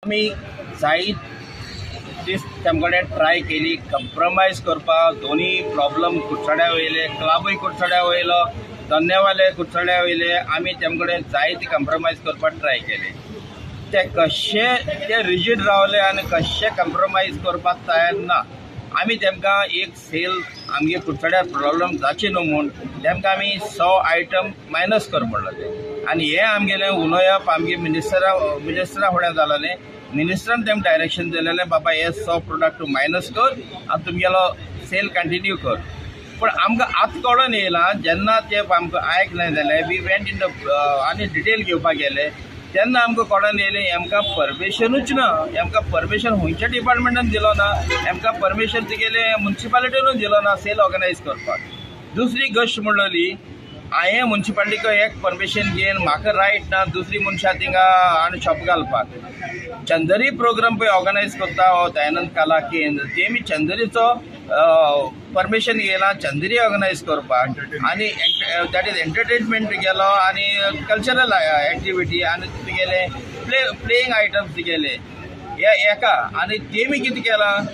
आमी जायत दीस तेमकडे ट्राय केली कंप्रोमायज करपाक. दोनी प्रॉब्लम कुडचड्या वयले, क्लबूय कुडचड्या वयलो, धंदेवाले कुडचड्या वयले. आमी तेमकडे जायते कंप्रोमायज करपाक ट्राय केले. ते कशे ते रिजीड रावले आनी कशे कंप्रोमायज करपाक तयार ना. आमी तेमकां एक सेल आमगे कुडचड्यार प्रॉब्लम जाची न्हू म्हूण तेमकां आमी 100 आयटम मायनस कर म्हणलें. आनी हें आमगेलें उलोवप आमगे मिनिस्टरा फुडें जालें. मिनिस्टरान तेम डायरेक्शन दिलेलें, बाबा हे 100 प्रोडक्ट मायनस कर आनी तुमगेलो सेल कंटिन्यू कर. पूण आमकां आतां कळोन येयलां जेन्ना ते आमकां आयकलें जाल्यार we went in the आनी डिटेल घेवपाक गेले तेन्ना आमकां कळोन येयलें हेमकां परमिशनूच ना. हेमकां परमिशन खंयच्या डिपार्टमेंटान दिलो ना, हेमकां परमिशन तुगेले मुन्सिपालिटीनूच दिलो ना सेल ऑर्गनायज करपाक. दुसरी गोश्ट म्हणलेली, हांवें मुन्सिपालिटीक एक परमिशन घेवन म्हाका रायट ना दुसरी मनशां थिंगा आनी शॉप घालपाक. चंदरी प्रोग्राम पळय ऑर्गनायज करता हो दयानंद कला केंद्र, तेमी चंदरीचो परमिशन घेयला चंदरी ऑर्गनायज करपाक. आनी that is entertainment गेलो आनी कल्चरल एक्टिविटी आनी तुगेले प्लेइंग आयटम्स तुगेले हे एका. आनी तेमी कितें केलां,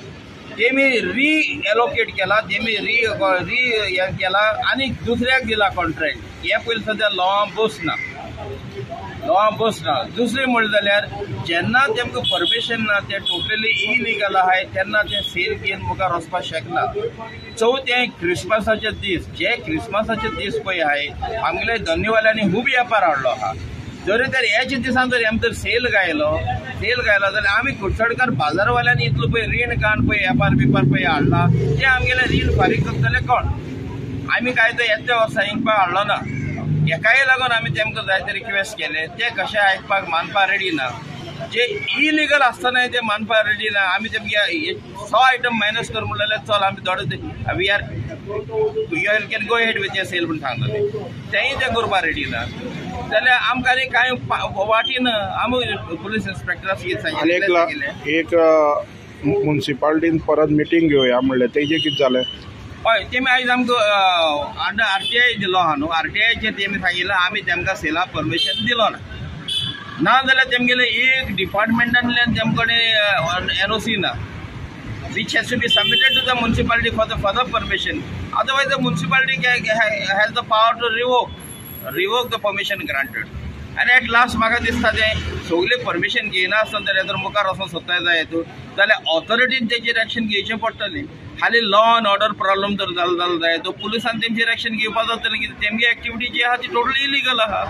तेमी रिएलोकेट केला, तेमी री री हें केला आनी दुसऱ्याक दिला कॉन्ट्रॅक्ट. हें पयलीं सद्या लॉ बसना, लॉ बसना. दुसरें म्हणलें जाल्यार जेन्ना तेमकां परमिशन ना, ते टोटली इलिगल आहाय, तेन्ना ते सेल घेवन मुखार वचपाक शकना. चवथें क्रिसमसाचे दीस, जे क्रिसमसाचे दीस पळय आहाय आमगेले धंदेवाल्यांनी खूब वेपार हाडलो आहा. जरी तर हेच दिसान जर आमी जर सेल घायलो जाल्यार आमी कुडचडकार बाजारवाल्यांनी इतलो पळय रीण काडून पळय वेपार बिपार पळय हाडला, ते आमगेले रीण फारीक करतले कोण? आमी काय तर येत्या वर्सा हिंग पळय हाडलो ना. हेकाय लागून आमी तेमकां जायते रिक्वेस्ट केले, ते कशें आयकपाक मानपाक रेडी ना. जे इलिगल आसतनाय ते मानपाक रेडी ना. आमी तेमगे 100 आयटम मायनस कर म्हणलें, चल आमी दोडे we are you can go ahead with your sale म्हूण सांगतले, तेंय ते करपाक रेडी ना. जाल्यार आमकां आनी कांय वाटी ना. आमी पुलीस इन्स्पेक्टरा सांगिल्लें. एक मुन्सिपालिटीन परत मिटींग घेवया म्हणलें, तेजें कितें जालें? हय, तेमी आयज आमकां अंडर आरटीआय दिलो आहा न्हू, आरटीआयचेर तेमी सांगिल्लें आमी तेमकां सेला परमिशन दिलो ना. ना जाल्यार तेमगेले एक डिपार्टमेंटांतल्यान तेम कडेन एनओसी ना, which has to be submitted to the municipality for the further permission. Otherwise the municipality has the power to revoke the permission granted. आनी एट लास्ट म्हाका दिसता तें सगळें परमिशन घेयना आसतना तर मुखार वचोन सोदताय जाय तूं जाल्यार ऑथॉरिटीन तेजेर एक्शन घेवचें पडटलें. हालीं लॉ एंड ऑर्डर प्रॉब्लम जर जालो जाल्यार जाय तो पुलिसान तेमचेर एक्शन घेवपाक जातलें. कित्याक तेमगे एक्टिविटी जी आहा ती टोटली इलिगल आहा.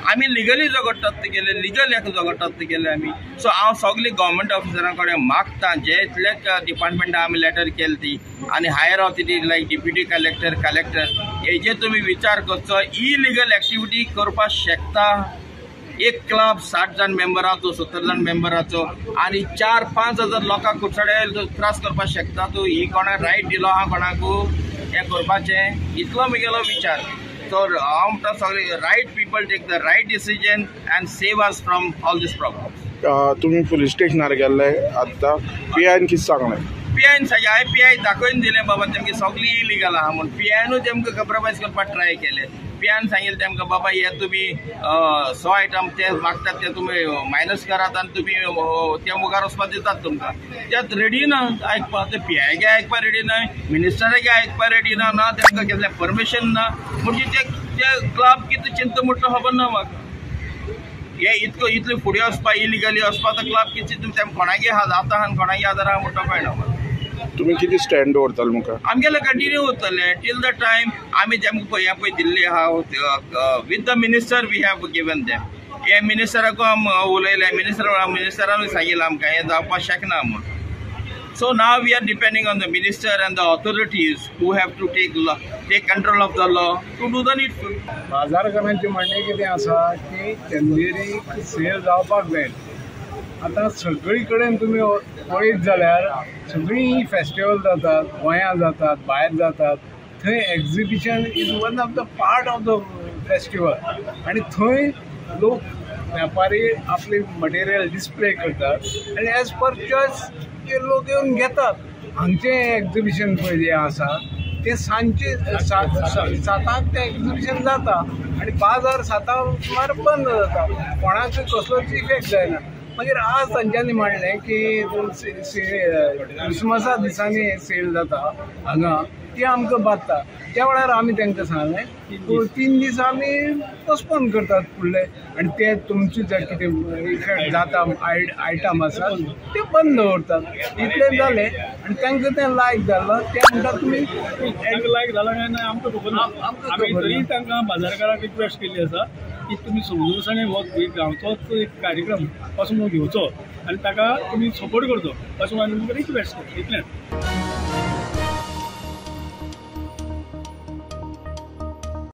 आमी लिगली झगडटात तुगेले, लिगल हेका झगडटात तुगेले आमी. सो हांव सगळे गव्हर्मेंट ऑफिसरां कडेन मागता, जे इतले डिपार्टमेंटां आमी लेटर केली ती आनी higher authority like deputy collector, collector, हेजेर तुमी विचार करचो. इलिगल एक्टिविटी करपाक शकता एक क्लब 60 जाण मेंबराचो, 70 जाण मेंबराचो आनी 4-5 हजार लोकांक कुडचड्या त्रास करपाक शकता तूं. ही कोणाक रायट दिलो आहा कोणाकू हें करपाचें? इतलो म्हगेलो विचार. सो हांव म्हणटा सगळे right people take the right decision and save us from all these problems. तुमी पुलीस स्टेशनार गेल्ले आतां, पीआयन कितें सांगलें? पीआयन सांगलें, हांवें पीआय दाखोवन दिलें बाबा तेमगे सगळी इलिगल आहा म्हूण. पीआयनूय तेमकां कंप्रोमायज करपाक ट्राय केलें. पीआयन सांगिल्लें तेमकां बाबा हे तुमी 100 आयटम ते मागतात ते तुमी मायनस करात आनी तुमी ते मुखार वचपाक दितात तुमकां. त्यात रेडी ना आयकपाक, ते पीआयके आयकपाक रेडी ना, मिनिस्टराके आयकपाक रेडी ना, ना तेमकां केसलें परमिशन ना. म्हणजे ते क्लब कितें चिंता म्हणटा खबर ना म्हाका. हे इतको इतले फुडें वचपाक इलिगली वचपाक तो क्लब कितें चिंतता, कोणागे जाता आनी कोणागे आदार आहा म्हणटा कळना म्हाका. तुमी कितें स्टँड दवरतले मुखार? आमगेले कंटिन्यू उरतले टील the time आमी तेमकां हें पळय दिल्लें आहा with the minister we have given them. हे मिनिस्टराकूय आमी उलयले, मिनिस्टरानूय सांगिल्लें आमकां हें जावपाक शकना म्हूण. So now we are depending on the minister and the authorities who have to take control of the law to do the needful. बाजारकारांचें म्हणणें कितें आसा की चंदेरी सेल जावपाक जाय. आतां सगळी कडेन तुमी पळयत जाल्यार सगळीं फेस्टिवल जातात, गोंयां जातात, भायर जातात, थंय exhibition is one of the part of the festival. आनी थंय लोक वेपारी आपली मटेरियल डिस्प्ले करतात आनी एज पर चॉयस ते लोक येवन घेतात. हांगचें एक्झिबिशन पळय जें आसा तें सांजचे 7 तें एक्झिबिशन जाता आनी बाजार 7 सुमार बंद जाता. कोणाकूय कसलोच इफेक्ट जायना. मागीर आज तांच्यांनी मांडलें की क्रिसमसा दिसांनी सेल जाता हांगा, ती आमकां बादता. त्या वेळार आमी तांकां सांगलें 3 दीस आमी पोस्टपोन करतात फुडले, आनी ते तुमचे जे कितें इफेक्ट जाता आयटम आसा ते बंद दवरतात. इतलें जालें आनी तांकां तें लायक जालें. ते म्हणटात तुमी लायक जालां काय ना आमकां खबर ना. आमी तरी तांकां बाजारकारांक रिक्वेस्ट केल्ली आसा की तुमी समजून हो गांवचोच एक कार्यक्रम असो म्हणून घेवचो आनी ताका तुमी सपोर्ट करचो अशें म्हणून आमी रिक्वेस्ट केली, इतलेंच.